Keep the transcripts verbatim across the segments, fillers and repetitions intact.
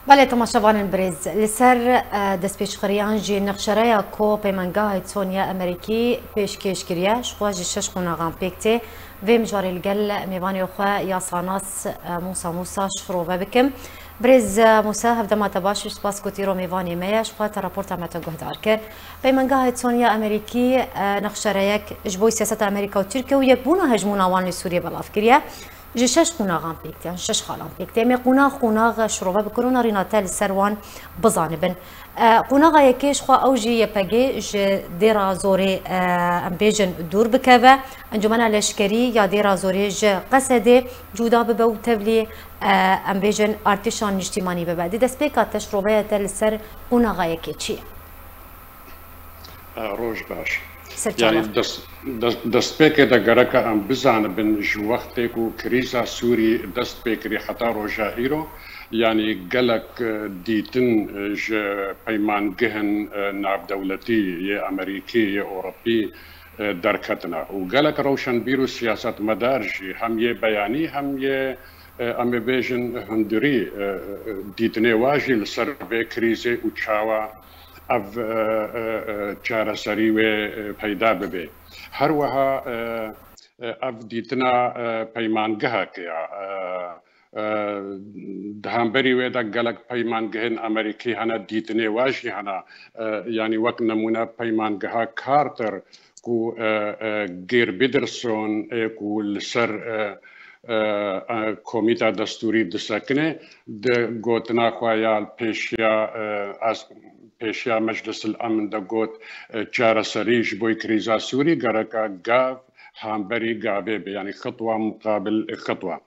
Belê, temaşevanên birêz, li ser, e, destpêşxiriyan jî nexşereya ku Peymangeha Hudson ya Amerîkî pêşkêş kiriye, ji xwe ji şeş qonaxan pêk tê. Vê mijarê li gel mêvanê xwe yasanas, e, Mûsa Mûsa şirove bikim. Birêz, e, Mûsa, hevdema te baş û spas ku tîro mêvanê me ye, ji xwe te raporta me te guhdar kir. Peymangeha Hudson ya Amerîkî, e, nexşereyek ji bo siyaseta Amerîka û Tirkiye û yekbûna hejmûna wan li Sûriyê belav kiriye. Ji şeş qonaxan pêk tê, yan şeş xalan pêk tê. Em ê qonax qonax şirove bikin û nirîna te li ser wan bizanibin. E, qonaxa yekê ji xwe ew jî Y P G ji Dêra Zorê, e, em bêjin dûr bikeve. Encûmena Leşkerî ya Dêra Zorê ji Qesedê cuda bibe û tevlî, e, em bêjin artêşa niştîmanî bibe. Di destpêka te şiroveya te li ser qonaxa yekê çi ye? E, roj baş. Serçava. Yanî dest, dest, destpêkê de gereke em bizanibin ji wextê ku krîza Sûrî dest pê kirî heta roja îro, yanî gelek, e, dîtin, e, ji peymangehên, e, navdewletî yê Amerîkî, yê Ewropî, e, derketine. Û gelek rewşenbîr û siyasetmedar jî hem yê beyanî hem yê, e, em ê bêjin hundirî, e, e, dîtinê wa jî li ser vê krîzê û çawa ev, e, e, e, çareserî wê, e, peyda bibe. Her wiha, e, e, ev dîtina, e, peymangehek ya, e, e, di hemberî wê de gelek peymangehên Amerîkî hene, dîtinê we jî hene. E, yanî wek nemûne peymangeha Carter ku, e, e, Geir Pedersen ê ku li ser, e, e, e, komîta destûrî disekine, di gotina xwe ya pêşiya, e, ez, pêşiya Meclisil Emn de got, e, çareserî ji bo krîza Sûrî gereka gav hemberî gavê be, yanî xitwa muqabil xitwa.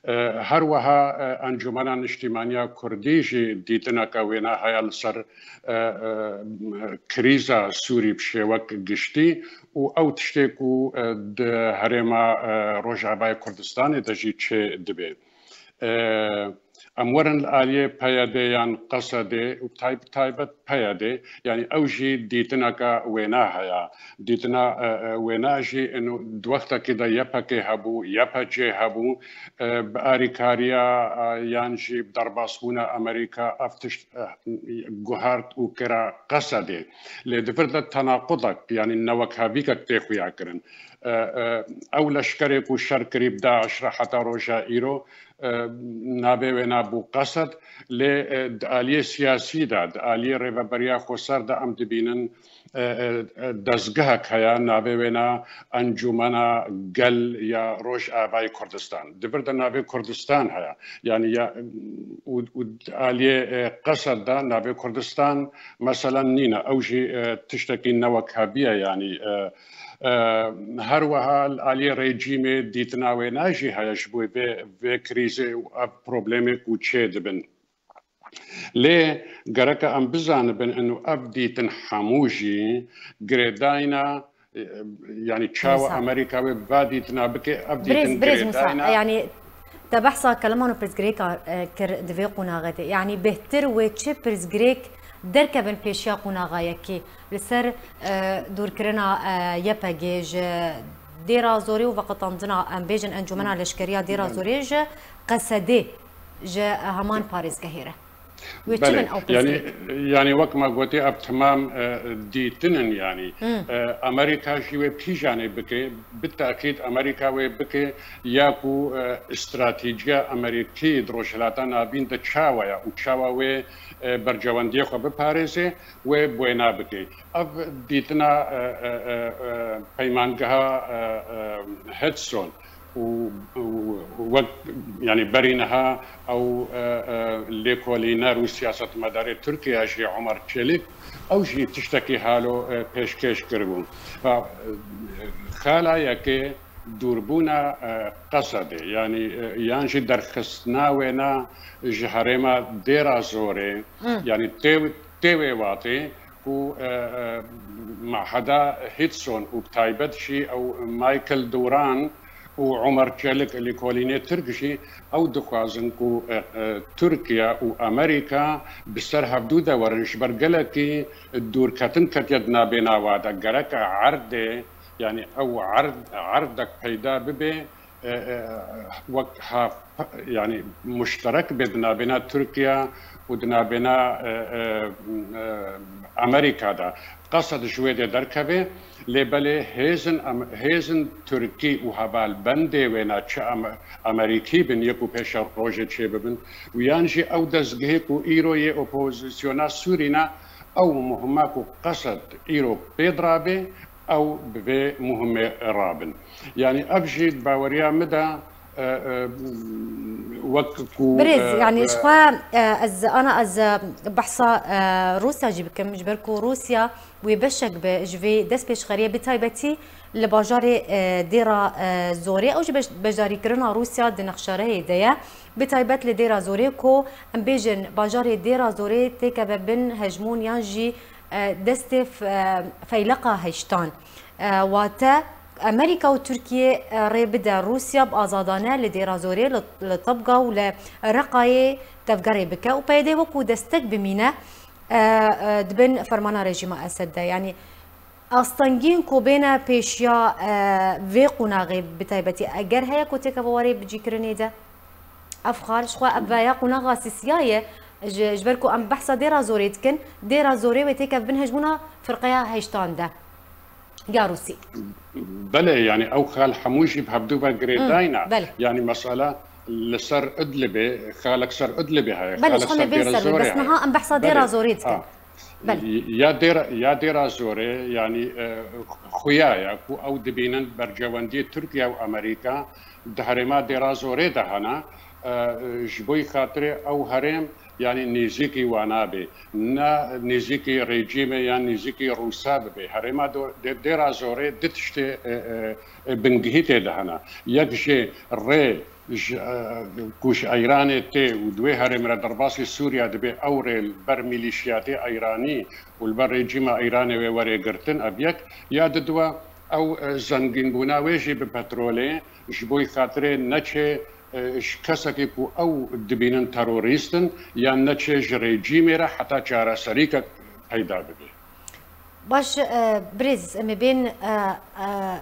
E, her wiha, e, Encûmena Niştîmaniya Kurdî jî dîtineke wêne heye li ser, e, e, krîza Sûrî bi şêwek giştî û ew tiştê ku, e, di herêma, e, Rojavayê Kurdistanê de jî çê dibe. E, em werin li aliyê P Y D yan Qesedê û tay-, taybet P Y D, yanî ew jî dîtineke wêne heye. Dîtina, e, e, wêne jî ino di wextekî de Y P G hebû, Y P G hebû, e, bi arîkariya, e, yan jî bi derbasbûna Amerîka ev tişt, e, guhert û kira Qesedê. Lê di vir de tenaqudek, yanî newekhevîkek tê xuya kirin. E, e, ew leşkerê ku şer kirî bi DAIŞ re heta roja îro, e, navê wê nabû Qesed, lê, e, di aliyê siyasî de, di aliyê rêveberiya xweser de em dibînin, e, e, e, dezgehek heye, navê wê ne Encûmena Gel ya Rojavayê Kurdistan. Di vir de navê Kurdistan heye. Yanî ya, û, û di aliyê, e, Qesed de navê Kurdistan, meselen, nîne. Ew jî, e, tiştekî ne wek hebî ye, yanî, e, E, her wiha li aliyê rejîmê dîtina wê ne jî heye ji bo vê, vê krîzê û ev problemê ku çê dibin. Lê gereke em bizanibin, ino ev dîtin hemû jî girêdayîna, e, yanî çawa Mûsa. Amerîka wê va dîtina bike, ev Birêz, dîtin birêz Mûsa, girêdayîna. Yanî te behsa keleman û pirsgirêka, e, kir di vê qonaxê de. Yanî bêhtir wê çi pirsgirêk derkevin pêşiya qonaxa yekê? Li ser, e, dûrkirina, e, Y P G ji Dêra Zorê û veqetandina, em bêjin, Encûmena Leşkeriya Dêra Zorê ji Qesedê, ji heman parêzgehê re. Wê çi bin ew pirsgirêk? Yanî, yanî wek me gotî, ev temam, e, dîtin in, yanî. E, Amerîka jî wê pîjanê bike, bi tekîd Amerîka wê bike, ya ku, e, stratejiya Amerîkî di Rojhilata Navîn de çawa ye û çawa wê, e, berjewendiyê xwe biparêze, wê wêna bike. Ev dîtina, e, e, e, e, peymangeha, e, e, Hudson û, û wek, yanî berî niha ew, e, e, lêkolîner û siyasetmedarê Tirkiye jî Omer Çelik, ew jî tiştekî halo, e, pêşkêş kiribû. Ve, e, xala yekê dûrbûna, e, Qesedê, yanî, e, yan jî derxistina wêna ji herêma Dêra Zorê, yanî tê, tê wê watê ku, e, e, maheda Hudson û bi taybet jî ew Michael Doran û Omer Çelik, lêkolînê Tirk jî ew dixwazin ku, e, e, Tirkiye û Amerîka bi ser hevdû de werin, ji ber gelekî dûrketin ketiye di navbêna wa de. Gereke erdê, yanî ew erd, erdek peyda bibe, e, e, wek ha, yani muşterek be di nabêna Tirkiye û di nabêna, e, e, e, Amerîka de. Qesed ji wê de derkeve, lê belê hêzin em-, hêzin Tirkî û hevalbendê wêna çi em-, Amerîkî bin, yek û pêşerojê çê bibin û yan jî ew dezgehê ku îro yê opozisyona Sûrî ne, ew muhima ku qesed îro pê dirabe, ew bi vê muhimê rabin. Yani ev jî baweriya min de, e, e, wek ku, Birêz, e, yani e, ji xwe, e, ez, ana ez, e, behsa, e, Rûsya jî bikim, ji ber ku Rûsya wê beşek be ji vê destpêşxeriyê, bi taybetî li bajarê, e, Dêra, e, Zorê, ew jî beş-, beşdarîkirina Rûsya di nexşarehê de ye. Bi taybet li Dêra Zorê ku em bêjin bajarê Dêra Zorê têkeve bin hejmûn yan jî, e, destê f-, e, feyleqa heştan. E, wate Amerîka û Tirkiye, e, rê bide Rûsya bi azadane li Dêra Zorê, li, li Tebga û li Reqayê tevgerê bike û P Y D wekû destek bimîne, e, e, di bin fermana rejîma Esed de. Yanî astengîn ku bêne pêşiya, e, vê qonaxê bi taybetî, eger heye ku têkeve warê bicîkirinê de, ev xal ji xwe ev veya qonaxa sisiya ye, ji, ji ber ku em behsa Dêra Zorê dikin, Dêra Zorê wê têkev bin hejmûna firqeya heştan de ya Rûsî. Belê, yani ew xal hemû jî bi hevdû ve girêdayî ne. Belê. Yani mesela li ser Idlibê, xalek ser Idlibê heye, Belê, xalek ji xwe ser mêbên Dêra ser be, Zorê bes heye. Niha em behsa Dêra Belê. Zorê dikin. Ha. Belê. Ya Dêra, ya Dêra Zorê, yani, e, xuya ye ku ew dibînin bercewendiyê Tirkiye û Amerîka di herêma Dêra Zorê de hene, e, ji bo xatirê ew herêm, yani nêzîkî wana bê, ne nêzîkî rejîmê yan nêzîkî Rûsa bibe. Herêma do-, dê-, Dêra Zorê du tiştê, e, e, e, bingehî tê de hene. Yek jê rê ji, e, ku ji Eyranê tê û di wê herêmê re derbasî Sûriya dibe, ew rê li ber mîlîşiyatê Eyranî û li ber rejîma Eyranê wê were girtin, ev yek. Ya diduwa, ew, e, zengînbûna wê jî bi petrolê, ji bo xatirê neçê, e, ji kesekî ku ew dibînin terorîst in, yan neçê ji rejîmê re heta çareserîkek peyda bibe. Baş, e, birêz, em ê bên, e, e,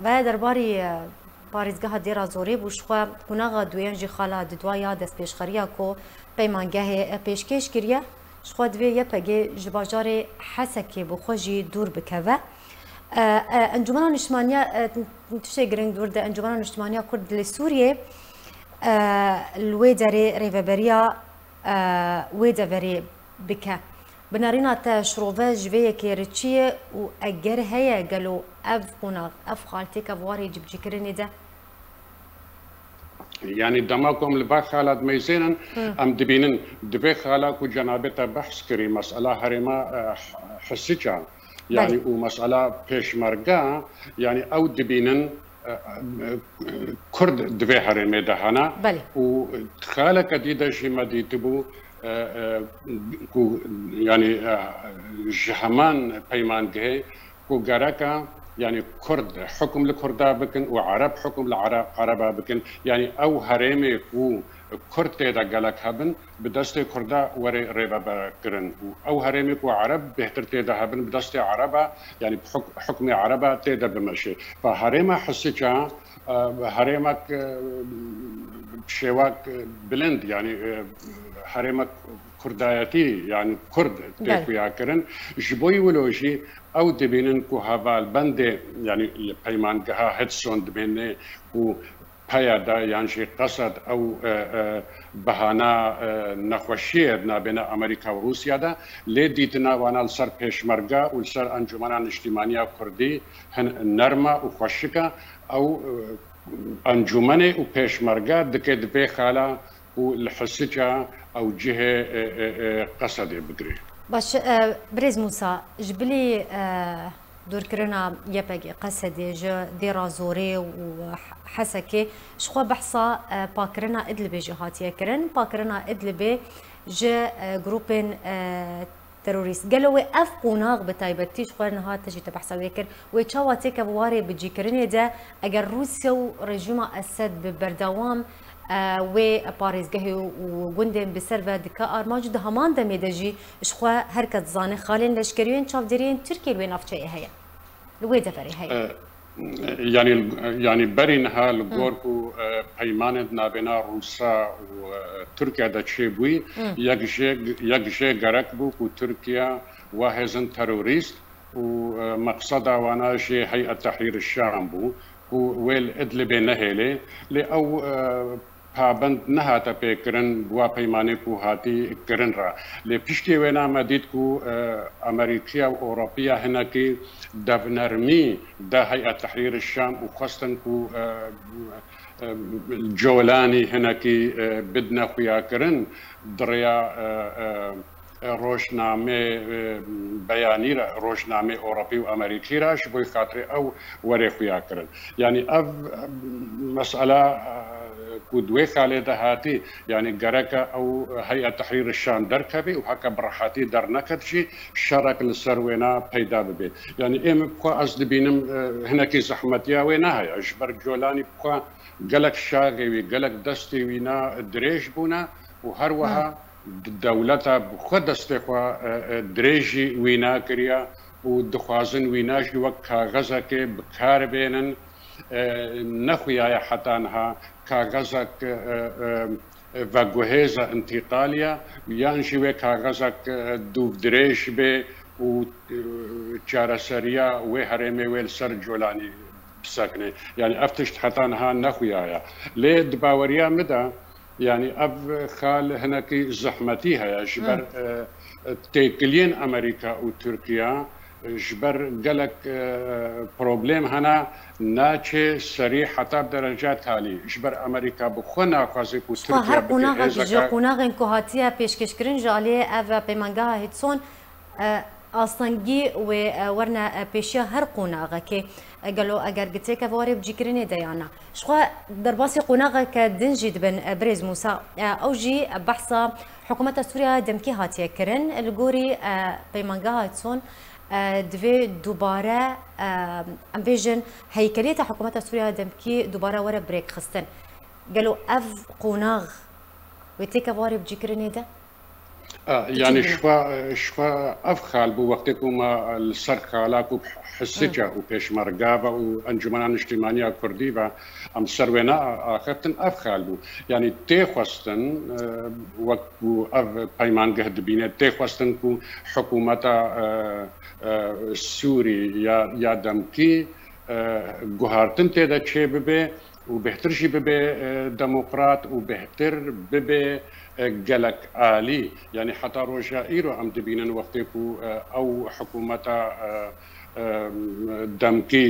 veya derbarî, e, parêzgeha Dêra Zorê bû, ji xwe qonaxa duyan jî xala didwa ya destpêşxeriya ku peymangehê, e, pêşkêş kiriye, ji xwe divê Y P G ji bajarê Hesekê bi xwe jî dûr bikeve. E, e, Encûmena Niştimaniya, e, tiştê giring dûr de Encûmena Niştimaniya Kurd li Sûriyê, e, li wê derê rêveberiya, e, wê deverê bike. Bi nerîna te şirove ji vê yekê re çi ye û eger heye gelo ev qonax, ev xal têkeve warê cibcîkirinê de? Yani dema ku em li va xala dimeyzênin, Hı. em dibînin di vê xala ku cenabê te behs kirî, mesela herêma, e, Hisica, yani Belê. û mesela pêşmerga, yani ew dibînin, e, e, Kurd di vê herêmê de hene Belê. û xaleke dî de jî me dîtibû, e, e, ku, yani, e, ji heman peymangehê ku gereka, yani Kurd hukm li Kurda bikin û Ereb hukm li Ere-, Ereba bikin. Yani ew herêmê ku Kurd tê de gelek hebin, bi destê Kurda were rêveberkirin û ew herêmê ku Ereb bêhtir tê de hebin, bi destê Ereba, yani bi huk-, hukmê Ereba tê de bimeşe. Fa herêma Hisica, e, herêmek, e, şêwek, e, bilind, yani, e, herêmek Kurdayetî, yani Kurd tê Belê. xuya kirin. Ji bo wilo jî ew dibînin ku hevalbendê, yani li peymangeha Hudson dibêne ku P Y D yan jî Qesed ew, e, e, behana, e, nexweşiyê di nabêna Amerîka û Rûsya de, lê dîtina wana li ser pêşmerge û li ser Encûmena Niştîmaniya Kurdî hin nerm e û xweşik e. Ew, e, encûmenê û pêşmerge dike di vê xala û li Hisica ew cihê, e, e, e, Qesedê bigirê. Baş, e, birêz Mûsa, ji bilî, e, dûrkirina Y P G Qesedê ji Dêra Zorê û Hesekê, ji xwe behsa, e, pakirina Idlibê jî hatiye kirin. Pakirina Idlibê ji, e, grûpên, e, terorîst. Gelo wê ev qonax bi taybetî ji xwe niha te jî te behsa wê kir. Wê çawa têkeve warê bicîkirinê de eger Rûsya û rejîma Esed bi berdewam, e, wê parêzgehê û gundên bi ser ve dike armanc û di heman demê de jî ji xwe her kes dizane xalên leşkerî yên çavdêrî yên Tirkiyê li wê navçeyê heye. Li wê deverê heye. E, Yanî, yanî berî niha li gor ku, e, peymanên di navbêna Rûsa û, e, Tirkiye de çêbûyî, yek jê, yek jê gerek bû ku Tirkiye wa hêzin terorîst û, e, meqseda wana jê Heyet Tehrîr Şam bû ku wê li Idlibê nehêlê. Lê ew, e, pabend nehate pêkirin bi wa peymanê ku hatî kirin re. Lê piştî wêna me dît ku, e, Amerîkiya û Ewropiya hinekî devnermî de Heyet Tehrîr Şam û xwestin ku, e, e, Colanî hinekî, e, bidine xuyakirin di rêya, e, e, rojnamê, e, beyanî re, rojnamê Ewropî û Amerîkî re ji bo xatirê ew were xuya kirin. Yanî ev, e, mesela, e, ku di wê xalê de hatî, yanî gereke ew Heyet Tehrîr Şam derkevê û heke bi rehetî derneket jî şerek li ser wêna peyda bibe. Yanî ê min bixwe ez dibînim, e, hinekî zehmetiya wê neheye. Ji ber Colanî bixwe gelek şaxê wî, gelek destê wî na dirêj bûne û her wiha di dewleta bi xwe destê xwe, e, e, dirêjî wîna kiriye û dixwazin wîna jî wek kaxezekê bi kar bênin. E, nexuyaye heta niha kaxezek, e, e, e, veguhêza întîqaliya yan jî wê kaxezek, e, dûvdirêj bê û, e, çareseriya wê herêmê wê li ser Colanî bisekine. Yanî ev tişt heta niha nexuyaye. Lê di baweriya min de, yanî ev xal hinekî zehmetî heye ji ber, e, têkiliyên Amerîka û Tirkiye, e, ji ber gelek, e, problem hene, naçe serî heta bi dereca talî. Ji ber Amerîka bi xwe naxwaze ku Tirkiye bike hêzeka. Ji qonaxên ku hatiye pêşkêşkirin ji aliyê ev peymangeha Hudson, e, astengî wê, e, werine, e, pêşiya her qonaxekê. E, gelo eger gitêke warê bicîkirinê de ya na? Ji xwe derbasî qonaxeke din jî dibin, e, birêz Mûsa. E, ew jî behsa hikûmeta Sûriya Demkî hatiye kirin. Li gorî, e, peymangeha Hudson, e, divê dubare, e, em bêjin heykeliyeta hikûmeta Sûriya Demkî dubare were birêkxistin. Gelo ev qonax wê têke warê bicîkirinê de? A, yanî ji xwe, ji xwe ev xal bû wextê ku me li ser xala ku hisica û pêşmerga ve û Encûmena Niştîmaniya Kurdî ve em ser wê neaxiftin, ev xal bû. Yanî tê xwestin, e, wek ku ev peymangeh dibîne, tê xwestin ku hikûmeta, e, e, Sûrî ya, ya demkî, e, guhartin tê de çê bibe û bêhtir jî bibe, e, demokrat û bêhtir bibe, e, gelek alî. Yanî heta roja îro em dibînin wextê ku, e, ew hikûmeta, e, e, demkî,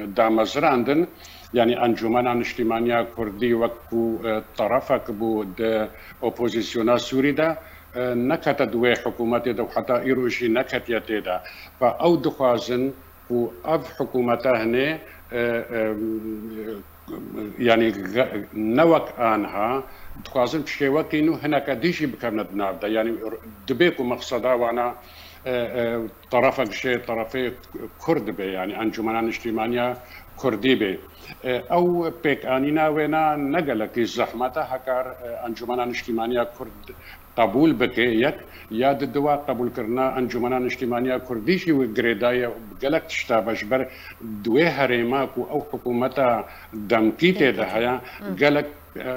e, damezirandin, yanî Encûmena Niştîmaniya Kurdî wek ku, e, terefek bû di opozîsyona Sûrî de, e, nekete di wê hikûmetê de û heta îro jî neketiye tê de. Ve ew dixwazin ku ev hikûmeta hinê, e, e, yanî ge-, ne wek anha, dixwazin bi şêwekî nû hineke dî jî bikevne di nav de. Yanî r-, dibê ku meqseda wana, e, e, terefek jê terefê Kurd be, yanî Encûmena Niştîmaniya Kurdî be. E, ew pêkanîna wêna ne gelekî zehmet e, hekar, e, Encûmena Niştîmaniya Kurd qebûl bike, yek, ya di diwa qebûlkirina Encûmena Niştîmaniya Kurdî jî wê girêdaye bi gelek tişta ve, ji ber di wê herêma ku ew hikûmeta demkî tê de heye, gelek,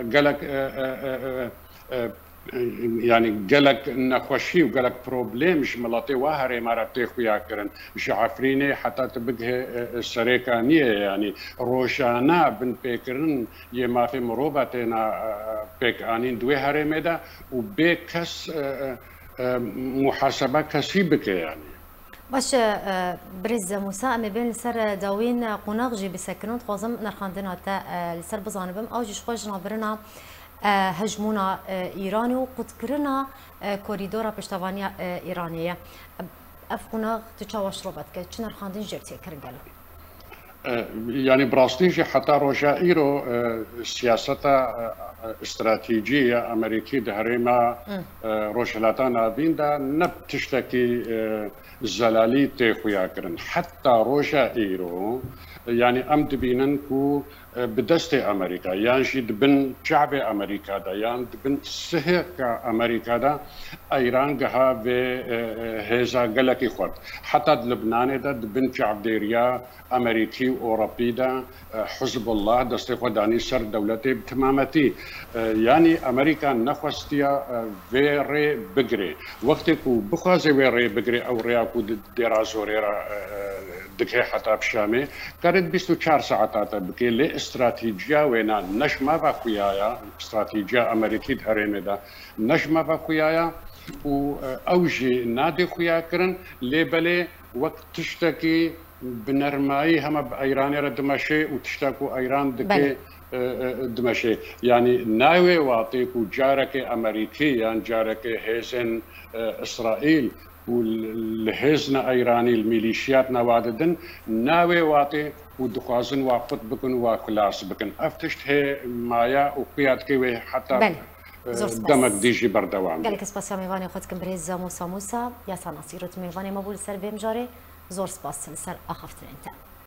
gelek, e, e, e, e, e, yanî gelek nexweşî û gelek problem ji miletê wa herêma re tê xuya kirin. Ji Efrînê heta tu bigihê, e, e, Serêkaniyê, yanî rojane binpêkirin yê mafê mirova têne, e, pêkanîn di wê herêmê de û bê kes, e, e, e, muhasebe kesî bike, yanî. Baş e, e, birêz Mûsa, em ê bên li ser, e, dawîn, e, qonax jî bisekinin. Dixwazim nerxandina te, e, li ser bizanibim. Ew jî ji xwe ji navbirina, e, hejmûna, e, Îranê û qutkirina, e, korîdora piştevaniya, e, Îranê ye. Ev qonax tu çawa şirove dike? Çi nerxandin jê tê kirin gelo? E, yanî bi rastî jî heta roja îro, e, siyaseta, e, e, stratejî ya Amerîkî di herêma, e, Rojhilata Navîn de ne tiştekî, e, zelalî tê xuya kirin. Heta roja îro, yanî em dibînin ku, e, bi destê Amerîka, yan jî di bin çavê Amerîka de, yan di bin siheka Amerîka de, Îran giha vê, e, e, hêza gelekî xurt. Heta di Libnanê de di bin çavdêriya Amerîkî û Ewropî de, e, Hizbullah destê xwe danî ser dewletê bi timametî. E, yanî Amerîka nexwestiya, e, vê rê bigirê. Wextê ku bixwaze wê rê bigirê, ew rêya ku di dêra zorê re, e, e, digihê heta bi Şamê, kare di bîst û çar saeta te bikê, lê stratejiya wêna ne ji mava xuya ya, stratejiya Amerîkî di herêmê de ne ji mava xuya ya û, e, ew jî nadê xuya kirin, lê belê wek tiştekî bi nermayî hema bi Îranê re dimeşê û tişta ku Îran dike, Belê. e, e, dimeşê. Yanî nayê wê watê ku carekê Amerîkî yan carekê hêzên, e, Îsraîl û li, li hêzna Îranî, li mîlîşiyatna wa didin, nayê wê watê û dixwazin wa qut bikin û wa xilas bikin. Ev tişt hê maye û xuya dike wê heta, Belê. e, Zor spas. demek dî jî berdewam be. Gelek spasiya mêvanê xwe dikim birêz Zamo Samusa, yasa Nasîrot mêvanê me bû li ser vê mijarê. Zor spas li ser axaftinên te.